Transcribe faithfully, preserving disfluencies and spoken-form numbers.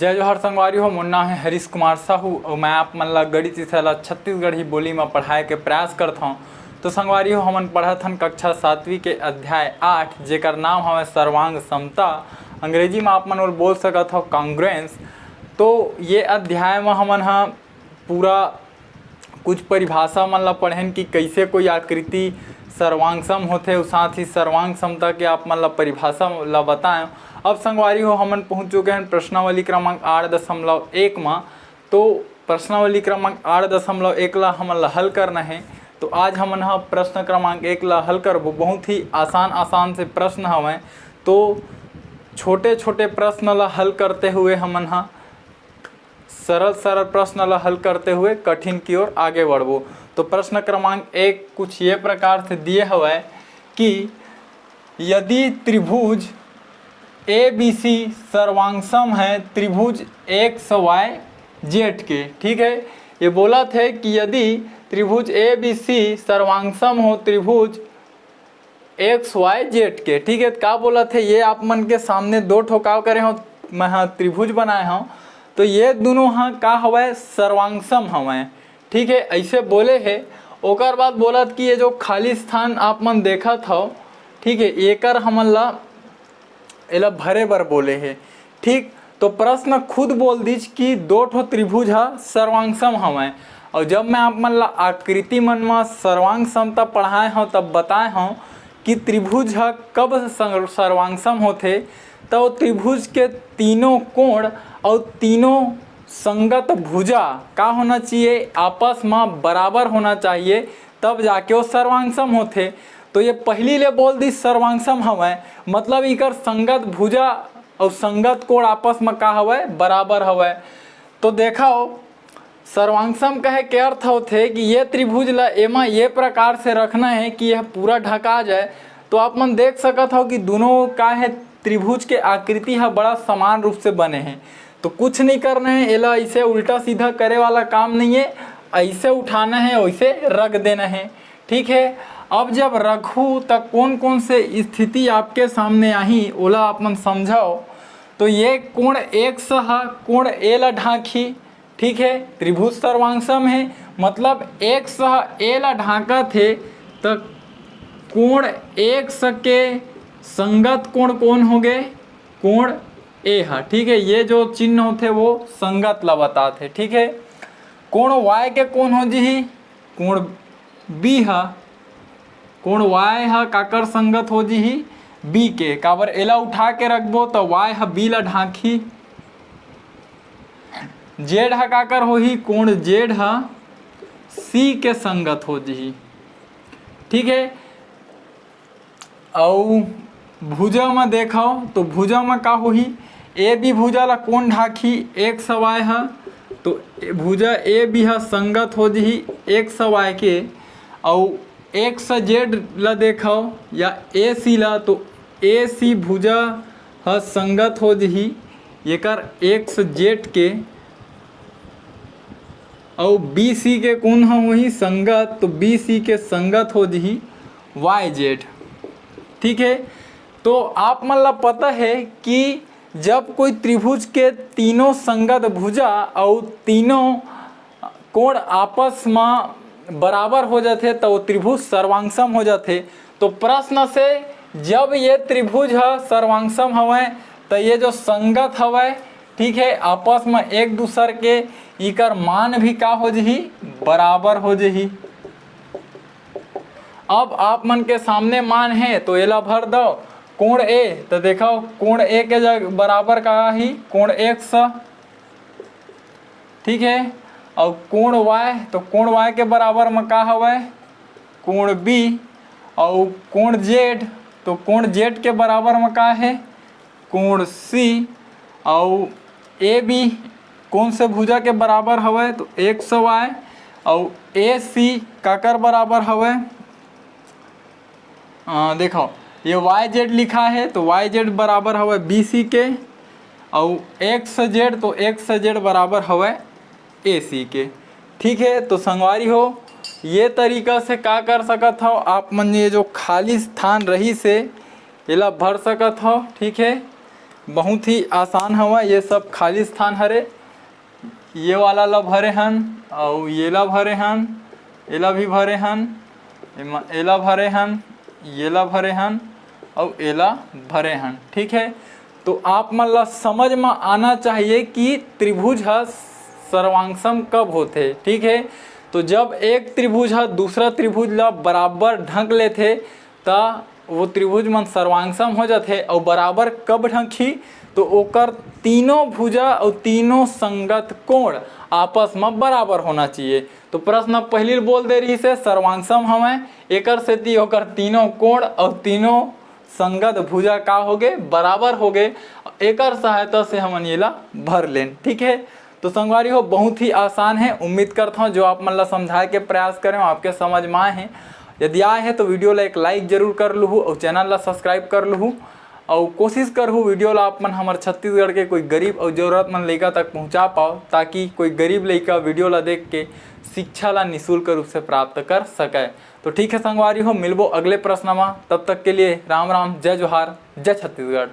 जय जोहार संगवारी हो, मोर नाम है हरीश कुमार साहू और मैं आप मन ला गणित विषय ला छत्तीसगढ़ी बोली में पढ़ाए के प्रयास करत हौं। तो संगवारी हो, हमन पढ़त हन कक्षा सातवीं के अध्याय आठ, जेकर नाम हवे सर्वांग समता, अंग्रेजी में आप मन ओला बोल सकत हो कांग्रेंस। तो ये अध्याय में हमन ह पूरा कुछ परिभाषा मन ला पढ़ेन कि कैसे कोई आकृति सर्वांग सम होथे, और साथ ही सर्वांग समता के आप मन ला परिभाषा ला बताएं। अब संगवारी हो, हमन पहुंच चुके हैं प्रश्नावली क्रमांक आठ दशमलव एक मा। तो प्रश्नावली क्रमांक आठ दशमलव एक ला हमन ला हल करना है। तो आज हमन ह प्रश्न क्रमांक एक ला हल करबो। बहुत ही आसान आसान से प्रश्न हवय, तो छोटे छोटे प्रश्न ला हल करते हुए हमन ह सरल सरल प्रश्न ला हल करते हुए कठिन की ओर आगे बढ़बो। तो प्रश्न क्रमांक एक कुछ ये प्रकार से दिए हवय कि यदि त्रिभुज ए बी सी सर्वांग सम है त्रिभुज एक्स वाई जेड के, ठीक है, ये बोलत है कि यदि त्रिभुज ए बी सी सर्वांग सम हो त्रिभुज एक्स वाई जेड के, ठीक है, का बोलत है, ये आप मन के सामने दो ठो का करे हो, मैं ह त्रिभुज बनाए हूँ, तो ये दोनों ह का हवय, सर्वांग सम हवय, ठीक है, ऐसे बोले है। ओकर बाद बोलत कि ये जो खाली स्थान आप मन देखत हो, ठीक है, एकर हमन ला एला भरे बर बोले हे। ठीक, तो प्रश्न खुद बोल दीच कि दो ठो त्रिभुज ह सर्वांग सम हवय। और जब मैं आप मन ला आकृति मन म सर्वांग समता पढ़ाए हव, तब बताए हव कि त्रिभुज ह कब सं-, सर्वांग सम होथे, त वो त्रिभुज के तीनों कोण और तीनों संगत भुजा का होना चाहिए, आपस म बराबर होना चाहिए, तब जाके वो सर्वांग सम होथे। तो ये पहली ले बोल दी सर्वांग सम हवय, मतलब इकर संगत भुजा और संगत कोण आपस म का हवय, बराबर हवय। तो देखो, सर्वांग सम कहे के अर्थ होथे कि ये त्रिभुज ला एमा ये प्रकार से रखना है कि यह पूरा ढका जाए। तो आप मन देख सकत हो कि दोनों का है, त्रिभुज के आकृति ह बड़ा समान रूप से बने हे। तो कुछ नहीं करना है, एला ऐसे उल्टा सीधा करे वाला काम नहीं है, ऐसे उठाना है, वैसे रख देना है। ठीक है, अब जब रखू त कौन कौन से स्थिति आपके सामने आही, ओला आप मन समझो। तो ये कोण एक्स ह कोण ए ला ढांकही, ठीक है, त्रिभुज सर्वांग सम है, मतलब एक्स ह ए ला ढांकत हे, त कोण एक्स के संगत कोण कौन हो गए, कोण ए ह, ठीक है, ये जो चिन्ह होथे वो संगत ला बतात हे, ठीक है। कोण वाई के कौन हो जिही, कोण बी ह, कोण वाई ह काकर संगत हो जिही, बी के। काबर एला उठा के रखबो त वाई ह बी ला ढांकही, जेड ह काकर होही, कोण जेड ह सी के संगत हो जिही, ठीक है। अउ भुजा म देखव तो भुजा म का होही, ए बी भुजा ला कोन ढाकही, एक्स वाई ह, तो ए-, भुजा ए बी ह संगत हो जही एक्स वाई के। अउ एक्स जेड ला देखव या ए सी ला, तो ए सी भुजा ह संगत हो जही एकर एक्स जेड के। अउ बी सी के कोन ह होही संगत, तो बी सी के संगत हो जही वाई जेड। ठीक है, तो आप मन ला पता है कि जब कोई त्रिभुज के तीनों संगत भुजा अउ तीनों कोण आपस म बराबर हो जाथे, त वो त्रिभुज सर्वांग सम हो जाथे। तो प्रश्न से, जब ये त्रिभुज ह सर्वांग सम हवय, त ये जो संगत हवय, ठीक है, आपस म एक दूसर के इकर मान भी का हो जही, बराबर हो जही। अब आप मन के सामने मान है, तो एला भर दव। कोण ए, तो देखव, कोण ए के जग-, बराबर का ही, कोण एक्स, ठीक है, अउ कोण वाई, तो कोण वाई के बराबर म का हवय, कोण बी, अउ कोण जेड, तो कोण जेड के बराबर म का है, कोण सी, अउ ए बी कोन से भुजा के बराबर हवय, तो एक्स वाई, अउ ए सी काकर बराबर हवय, अ, देखव, ये वाई जेड लिखा है, तो वाई जेड बराबर हवय बी सी के, अउ एक्स जेड, तो एक्स जेड बराबर हवय ए सी के। ठीक है, तो संगवारी हो, ये तरीका से का कर सकत हव, आप मन ये जो खाली स्थान रहिस हे, एला भर सकत हव। ठीक है, बहुत ही आसान हवय, ये सब खाली स्थान हरे। ये वाला ला भरे हन, अउ ये ला भरे हन, एला भी भरे हन, एमा, एला भरे हन, ये ला भरे हन, अउ एला भरे हन। ठीक है, तो आप मन ला समझ म आना चाहिए कि त्रिभुज ह सर्वांगसम कब होथे। ठीक है, तो जब एक त्रिभुज ह दूसरा त्रिभुज ला बराबर ढंक लेथे, त वो त्रिभुज मन सर्वांगसम हो जाथे। अउ बराबर कब ढंकही? तो ओकर तीनों भुजा अउ तीनों संगत कोण आपस म बराबर होना चाहिए। तो प्रश्न पहिली बोल दे रहिस हे, सर्वांगसम हवय, एकर सेती ओकर तीनों कोण अउ तीनों संगत भुजा का होगे? बराबर होगे। एकर सहायता से हमन येला भर लेन। ठीक है, तो संगवारी हो, बहुत ही आसान है। उम्मीद करता हूँ जो आप मन ला समझाए के प्रयास करें, आपके समझ में आए हैं। यदि आए हैं तो वीडियो ला एक लाइक जरूर कर लूहू और चैनल ला सब्सक्राइब कर लूहू। और कोशिश करहू वीडियो ला आप मन हमर छत्तीसगढ़ के कोई गरीब और जरूरतमंद लइका तक पहुँचा पाओ, ताकि कोई गरीब लइका वीडियो ला देख के शिक्षा ला निःशुल्क रूप से प्राप्त कर सके। तो ठीक है संगवारी हो, मिलबो अगले प्रश्न में। तब तक के लिए राम राम, जय जोहार, जय छत्तीसगढ़।